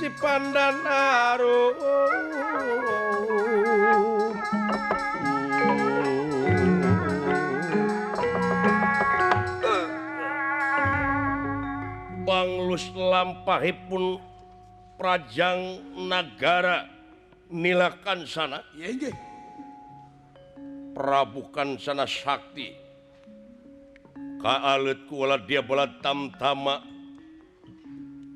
Cipandan Arum. Banglus lampahipun Prajang Nagara Nilakansana. Prabu Kansana Sakti kaalet kuala dia bola tamtama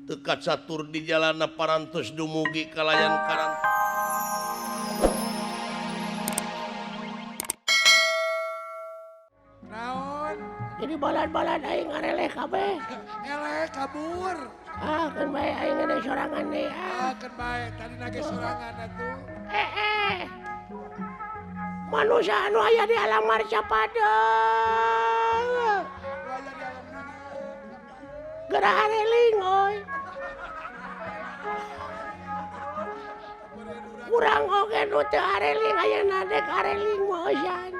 teka catur di jalana parantos dumugi kalayan karang. Naon? Jadi balan-balan aing ngareleh kabeh. Eleh kabur. Ah, keun bae aing ngene sorangan deui. Ah, keun bae tadi nage sorangan atuh. Manusia anu aya di alam marcapada. Gerah areling oi. Kurang oge nu teu areling ayeuna dek areling moyan.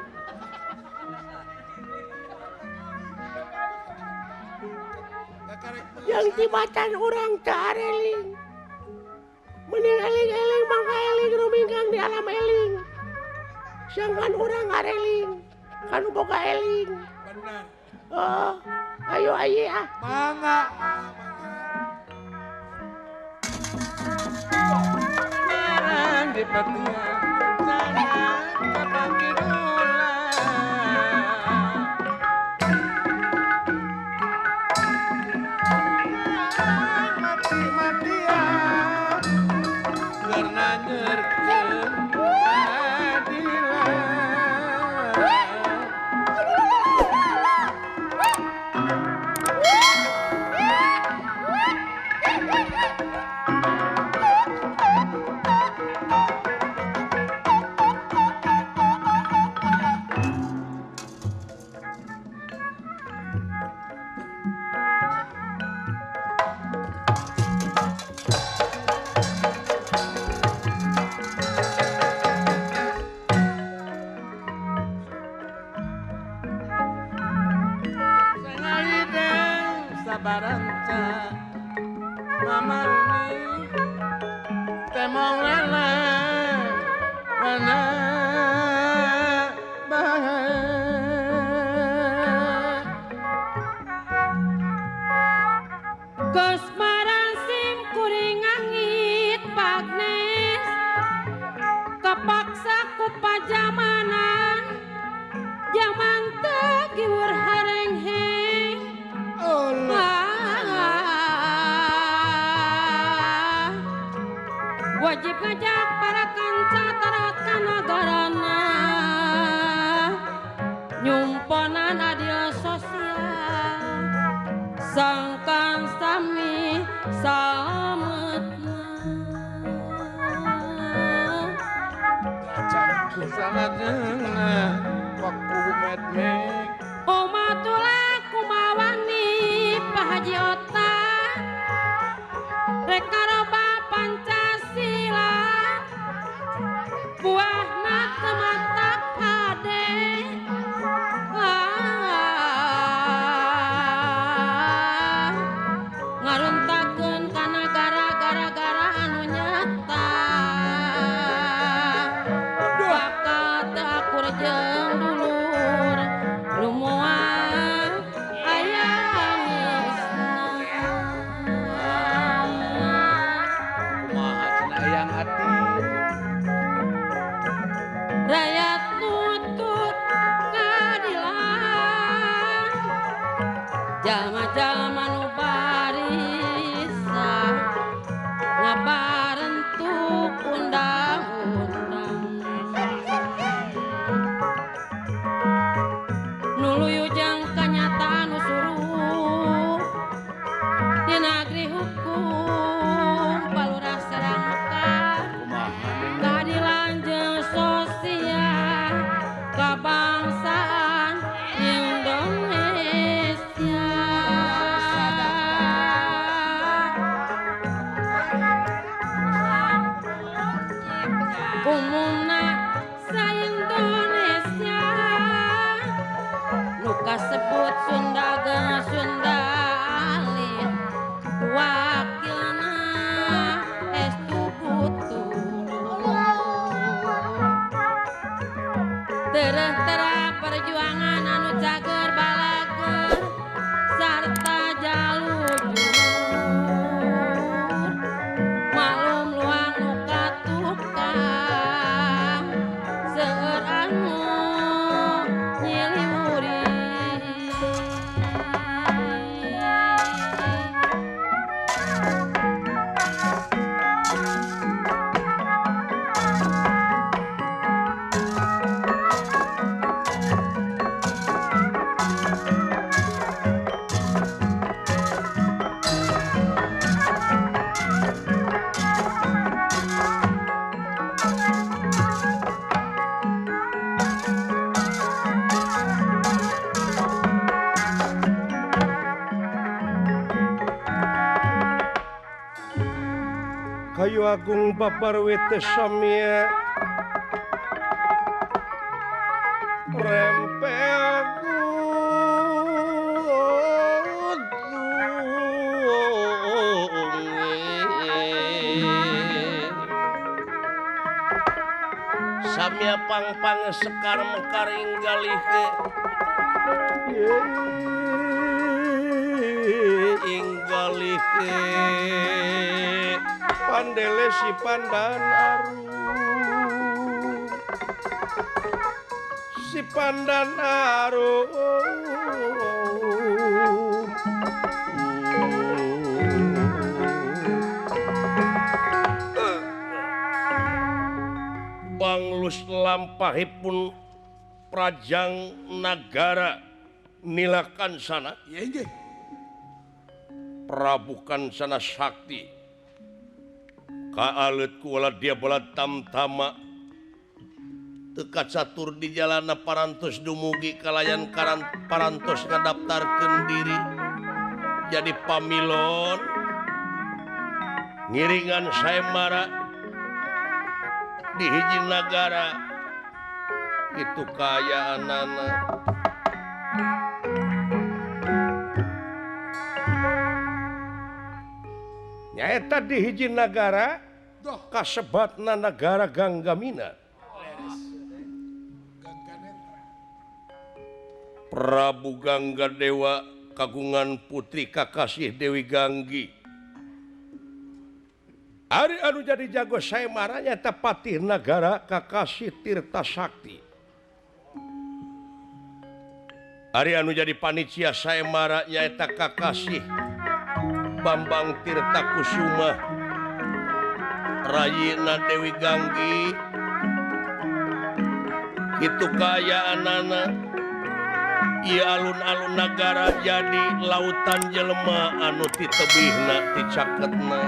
Yang tibatan urang teu areling. Mending eling-eling mangga eling rumingkang di alam eling. Sangkan urang areling, kanu boga eling. Benar. Oh, ayo ayo ah. Mangga. Di petian mati-matian karena nyerkeun keadilan. Sabaranca mamarni temong lele mana bae. Kosmaran sim kuring angit Pagnes kapaksa ku pajamanan jaman teu giweur harengheng. Wajib ngajak para kanca tarat kanagarana nyumponan adil sosial sangkan sami salametna. Salajengna waktu medmek Omatullah kumawani Pak Haji Ota rek ngaroba Pancasila buahna teu matak hade. Ngaruntakeun kana gara-gara anu nyata bakal teu akur jeung dulur nu moal aya geusna. Kumaha cenah hayang ati Rakyat nuntut keadilan jalma-jalma nu barisa ngabarentuk undang-undang nuluyu jeung kanyataan nu suruh di nagri hukum palurah Serang Mekah keadilan jeung sosial kabangsaan Indonesia. Kayu agung babar wete samia rempel samia pang-pang sekar mekar inggalih inggalih pandele si pandan arum si pandan arum Banglus lampahipun Prajang Nagara Nilakan sana Prabu Kansana Sakti kaalet kuala dia bola tamtama teka catur di jalana parantos dumugi kalayan karan parantos ngadaftarkeun diri jadi pamilon ngiringan sayembara di hiji nagara itu kaayaanana nyaeta di hiji nagara kasebatna nagara Ganggamina. Prabu Gangga Dewa kagungan putri kakasih Dewi Ganggi. Ari anu jadi jago sayembara nyaeta patih nagara kakasih Tirta Sakti. Ari anu jadi panitia sayembara nyaeta kakasih Bambang Tirta Kusuma rayina Dewi Ganggi. Kitu kaayaanana ieu alun-alun nagara jadi lautan jelema anu ti tebihna ti caketna.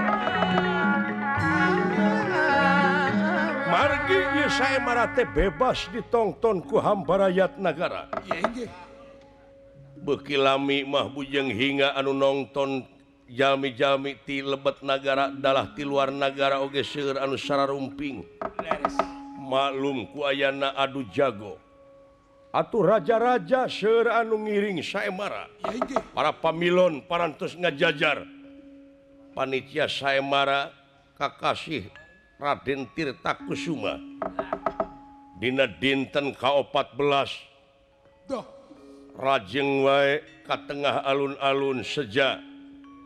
Margi ieu sayembara teh bebas ditongton ku hambarayat nagara. Beuki lami mah bujeng hingga anu nongton jalmi-jalmi ti lebet nagara dalah ti luar nagara oge seueur anu sararumping. Maklum ku ayana adu jago. Atuh raja-raja seueur anu ngiring sayembara. Para pamilon parantos ngajajar. Panitia sayembara kakasih Raden Tirta Kusuma. Dina dinten ka-14 rajeng wae ka tengah alun-alun seja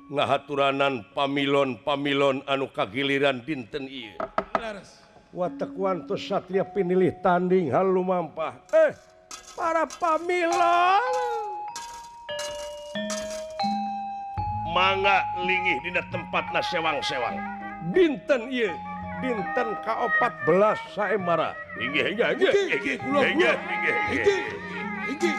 ngahaturanan pamilon-pamilon anu kagiliran dinten ieu. Watek wantos satria pinilih tanding hal lumampah. Para pamilon mangga lingih dina tempatna sewang-sewang. Dinten ieu dinten ka-14 sayembara. Inggih inggih inggih inggih inggih inggih inggih.